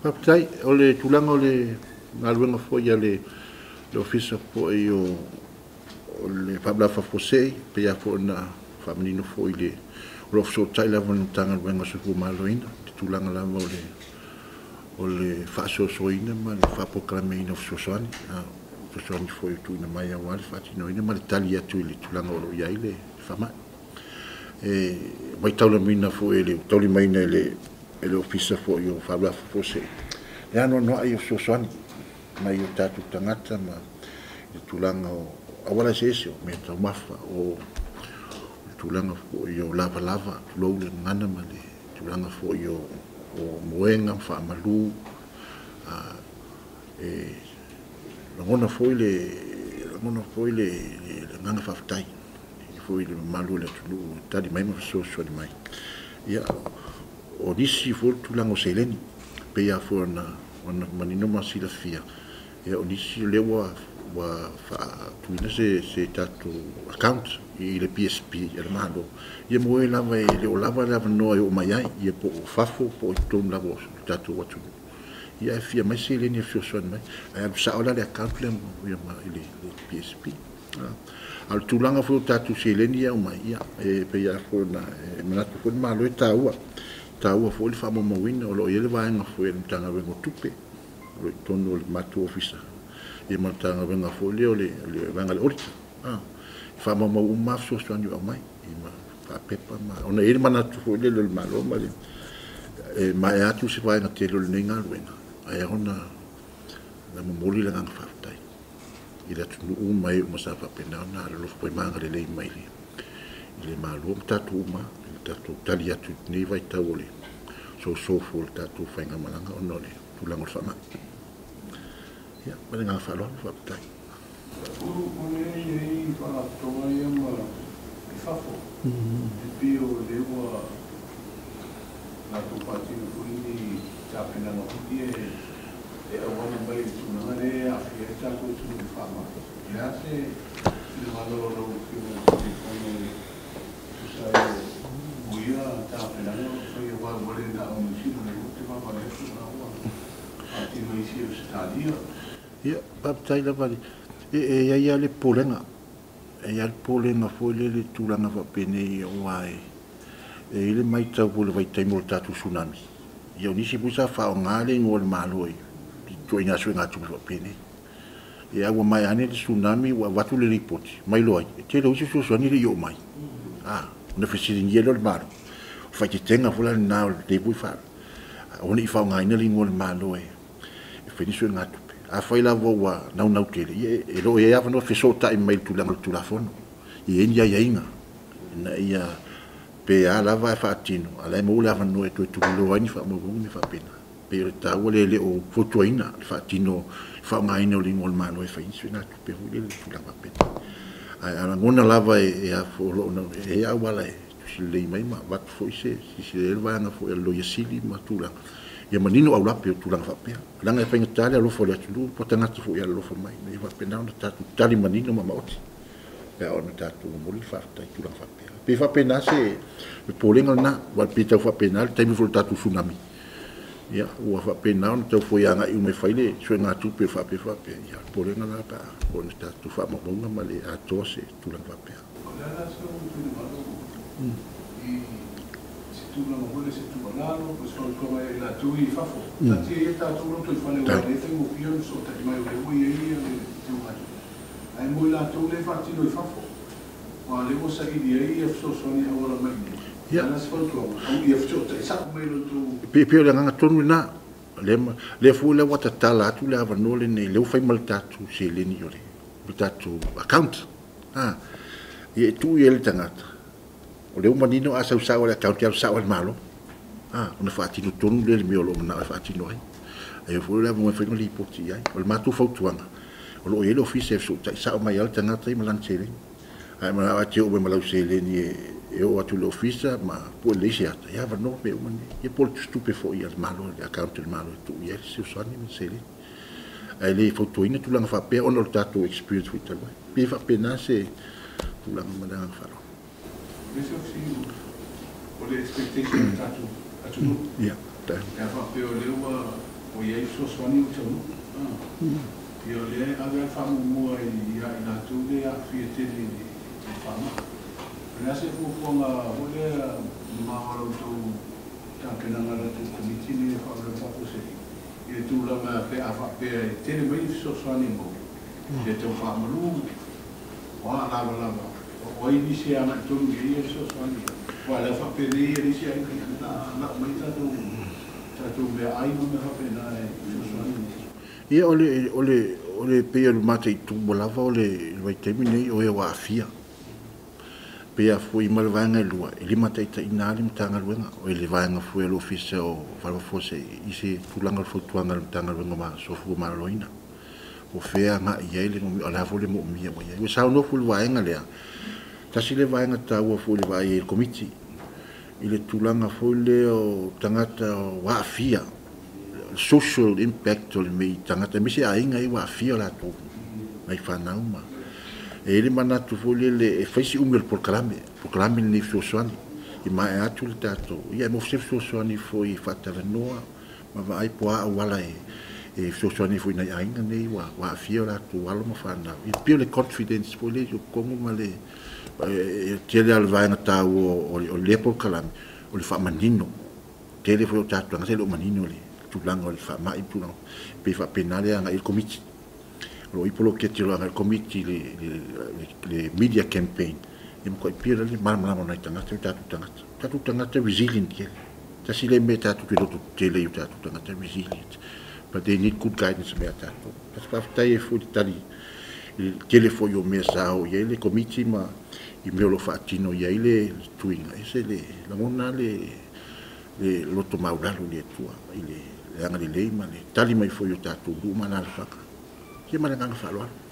Faafetai. O le tulaga o le galuega foi a le Ofisa foi o le Faalavelave Faafuasei, pei lava foi ona faamanino foi i le, o lo o fesootai lava ma le Matagaluega o le Soifua Maloloina i le tulaga lava o le faasoasoaina ma le faapolokalameina o fesoasoani, fesoasoani foi e tuuina mai aua le faatinoina ma le tali atu i le tulaga o lo o i ai le faamai. E mataulimaina foi e le taulimaina e le Ofisa foi o Faalavelave Faafuasei le anoanoai o fesoasoani mai o tatou tagata ma le tulaga o auala eseese o mea taumafa, o le tulaga foi o lavalava, tulou le gagana, ma le tulaga foi o moega ma faamalu. E lagona foi le agaga faafetai foi i le mamalu o le atunuu e tali mai ma fesoasoani mai. Ia, o nisi foi o tulaga o seleni, pei lava foi ona manino ma silafia, ia o nisi o lea ua faatuina se tatou account i le PSB a le Malo, ia mo e lava e le o lava le avanoa e oo mai ai, ia po o fafo po o i totonu lava o le tatou atunuu. Ia e fia mai seleni e fesoasoani mai, ae alu sao la le account lea i le PSB. A o le tulaga foi o tatou seleni e aumai, ia e pei lava foi ona e manatu foi le Malo e taua foi le faamaumauina. O lo o i ai le vaega foi a le Matagaluega o Tupe, o lo o i totonu o le matou ofisa, ia ma le Matagaluega foi lea o le vaega a le Auditor. E faamaumau uma lava fesoasoani o aumai, ma faapepa ma, ona e i ai le manatu foi lele o le Malo ma le, e maea atu se vaega tele o lenei galuega, ae ao ona momoli le agaga faafetai i le atunuu ma e uma sa faapena ona alolofa mai ma agalelei mai i le Malo ma tatou uma, i le tatou tali atu i lenei vaitau o le soso foi o le tatou faigamalaga ona o le tulaga o le faamai. Ia, ma le agaga faaaloalo, faafetai. O lea e i ai faalapotopotoga ia ma i fafo, e pei o lea ua latou faatino foi ni tapenaga foi ia e auala mai i le tulaga lea e aafia ai le tatou atunuu i le faamai. O le a se finagalo o lau Afioga i le Taitaifono e tusa ai o ia tapenaga o lo o fai, aua ua le na o Niu Sila o lea ou te vaavaai atu o la ua faatino e isi Ausetalia. Ia, faafetai lava. E i ai lava le popolega. E i ai le popolega foi lele i le tulaga faapenei, aua e i ai le matau foi i le vaitaimi o le tatou tsunami. Ia o nisi foi sa faaaoga le igoa o le Malo i ituaiga suegatupe faapenei. Ia ua maea ane le tsunami ua avatu le lipoti, mai loa ai, e tele o isi fesoasoani e le i oo mai. Ona fesiligia lea o le Malo. O le faaeteetega foi la lena o lenei foi aua ne i faaaogaina le igoa o le Malo e fai ni suegatupe. Afai lava ua naunau tele, ia e lo o i ai avanoa fesootai mai i le tulaga o le Tulafono. E i ai ni aiaiga ina ia pe a lava e faatino, a o la e maua le avanoa e toe tuliloa ai ni faamaumauga ma mea faapena. Pei o le taua lea e le o fautuaina le faatino, le faaaogaina o le igoa o le Malo e fai ai ni suegatupe foi lele i le tulaga faapena. Ae a lagona lava e o lo o e i ai auala e tusi lelei mai ma avatu foi se silasila i ai le vaega foi a le Loia Sili ma tulaga, ia manino aulape o tulaga faapea. Leaga e faigata le alofa o le atunuu po o tagata foi e alolofa mai, ina ia faapena ona tatou tali manino ma maoti pe a ona tatou momoli le faafetai i tulaga faapea. Pe faapena se popolega lena, aua pei e tau faapena le taimi foi o le tatou tsunami. Ia, ua faapena ona tau foi agai uma e fai le suegatupe faapea faapea. Ia, popolega lena pe a ona tatou faamaumauga ma le atoa se tulaga faapea. O le a la sou finagalo i se tulaga foi lea, se tuualalo po o se fautuaga ia i latou ia i fafo? Taatia ia tatou lotoifale aua o lea e faigofie ona fesootai mai o lea ua i ai le teugatupe. Ae mo i latou lea e faatino i fafo, aua o lea ua saili ai ia fesoasoani e auala mai i inei. O le a la se fautuaga? Ia fesootai sao mai i lo outou. Pei o le agaga tonu lena. Lea foi la ua tatala atu le avanoa lenei, lea ua fai ma le tatou seleni o le tatou account. Ia e tuu i ai le tagata, o lea ua manino a sau sao le account e alu sao i le Malo. Ona faatino tonu lea le mea o lo o manao e faatino ai. Ae foi le avanoa e fai ma lipoti i ai. O le matou fautuaga, o lo o i ai le ofisa e fesootai sao mai lava le tagata ia ma lana seleni. Ae manao e te oo mai ma lau seleni e oo atu i le ofisa ma pue lelei se ata, ia avanoa mea uma nei. Ia po o le tusitupe foi a le Malo, le account a le Malo e tuu i ai le fesoasoani ma le seleni. Ae le fautuaina tulaga faapea ona o le tatou experience foi talu ai. Pe faapena se tulaga ma le agaga faaaloalo. Le isi fesili, o le expectation o le tatou atunuu. Ia, E a faapea o lea ua Ua i ai fesoasoani ua taunuu. Ia o lea e ave lava le faamuamua ia i latou lea e aafia tele i le faamai. O le a se fuafuaga foi lea mamao a la outou tapenaga a la outou Komiti lenei o Faalavelave Faafuasei i le tulaga pe a faapea e tele mai ni fesoasoani e maua e tau faamalu o a lavalava o ai nisi e agai tonu i ai ia fesoasoani aua o lea faapenei e le isi aiga ia na lau mai tatou meaai ma mea faapena e fesoasoani. Ia o le pei o le mataitu ua lava o le vaitaimi nei o e ua aafia. Pe a foi ma le vaega e lua, e limataitaiina le Matagaluega, o le vaega foi a le Ofisa o Fale i se tulaga o le fautuaga a le Matagaluega o Soifua Maloloina. O fea agai i ai le o le a foi le moomia ua i ai. Ua saunoa foi i le vaega lea, tasi le vaega taua foi i le vaai ai le Komiti, i le tulaga foi lea o tagata ua aafia, social impact o le mei tagata, aemaise aiga ia ua aafia latou nai fanau ma. E i ai le manatu foi lele e fai si umi o le polokalame lenei fesoasoani i maea atu le tatou, ia e maua se fesoasoani foi e faatalanoa ma vaai po o a auala e fesoasoani foi i nai aiga nei ua aafia o latou alo ma fanau. E pei o le confidence foi lea i totonu ma le tele lava o le vaega taua o lea polokalame, o le faamanino. Tele foi o tatou tagata e le o manino i le tulaga o le faamai ma tulaga, pei faapena le agai i le Komiti. O lo o i poloketi o lo o agai i le Komiti le media campaign, e matuai pia le malamalama o nai tagata o tatou tagata. O tatou tagata resilient tele. Tasi le mea tatou te loto tetele i o tatou tagata resilient. But they need good guidance mea tatou. Kasi faafetai ai foi le tali i le tele foi o mea sa oo i ai le Komiti ma i mea o lo o faatino i ai le tuiga. E se le lagona le loto maulalo i le Atua i le agalelei ma le tali mai foi o tatou nuu ma alaalafaga. Ia ma le agaga faaaloalo.